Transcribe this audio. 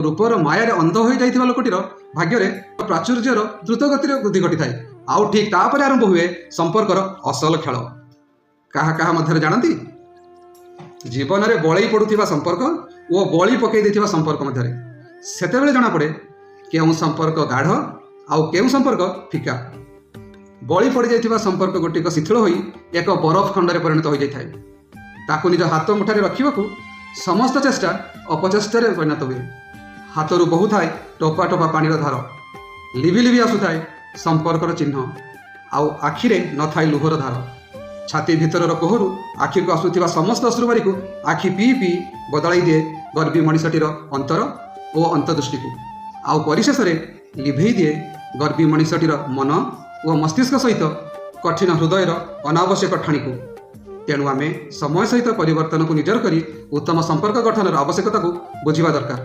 ରୂପର ମାୟାରେ ଅନ୍ଧ ହୋଇଯାଇଥିବା ଲୋକଟିର ଭାଗ୍ୟରେ ପ୍ରାଚୁର୍ଯ୍ୟର ଦ୍ରୁତ ଗତିରେ ବୃଦ୍ଧି ଘଟିଥାଏ। ଆଉ ଠିକ୍ ତାପରେ ଆରମ୍ଭ ହୁଏ ସମ୍ପର୍କର ଅସଲ ଖେଳ। କାହା କାହା ମଧ୍ୟରେ ଜାଣନ୍ତି? ଜୀବନରେ ବଳେଇ ପଡ଼ୁଥିବା ସମ୍ପର୍କ ଓ ବଳି ପକାଇ ଦେଇଥିବା ସମ୍ପର୍କ ମଧ୍ୟରେ। ସେତେବେଳେ ଜଣାପଡ଼େ କେଉଁ ସମ୍ପର୍କ ଗାଢ଼ ଆଉ କେଉଁ ସମ୍ପର୍କ ଫିକା। ବଳି ପଡ଼ିଯାଇଥିବା ସମ୍ପର୍କ ଗୋଟିକ ଶିଥିଳ ହୋଇ ଏକ ବରଫ ଖଣ୍ଡରେ ପରିଣତ ହୋଇଯାଇଥାଏ। ତାକୁ ନିଜ ହାତ ମୁଠାରେ ରଖିବାକୁ ସମସ୍ତ ଚେଷ୍ଟା ଅପଚେଷ୍ଟାରେ ପରିଣତ ହୁଏ। ହାତରୁ ବହୁଥାଏ ଟୋପା ଟୋପା ପାଣିର ଧାର, ଲିଭି ଲିଭି ଆସୁଥାଏ ସମ୍ପର୍କର ଚିହ୍ନ, ଆଉ ଆଖିରେ ନଥାଏ ଲୁହର ଧାର। ଛାତି ଭିତରର କୋହରୁ ଆଖିକୁ ଆସୁଥିବା ସମସ୍ତ ଅଶ୍ରୁବାରିକୁ ଆଖି ପିଇ ପିଇ ବଦଳାଇ ଦିଏ ଗର୍ବୀ ମଣିଷଟିର ଅନ୍ତର ଓ ଅନ୍ତର୍ଦୃଷ୍ଟିକୁ, ଆଉ ପରିଶେଷରେ ଲିଭେଇ ଦିଏ ଗର୍ବୀ ମଣିଷଟିର ମନ ଓ ମସ୍ତିଷ୍କ ସହିତ କଠିନ ହୃଦୟର ଅନାବଶ୍ୟକ ଠାଣିକୁ। ତେଣୁ ଆମେ ସମୟ ସହିତ ପରିବର୍ତ୍ତନକୁ ନିଜର କରି ଉତ୍ତମ ସମ୍ପର୍କ ଗଠନର ଆବଶ୍ୟକତାକୁ ବୁଝିବା ଦରକାର।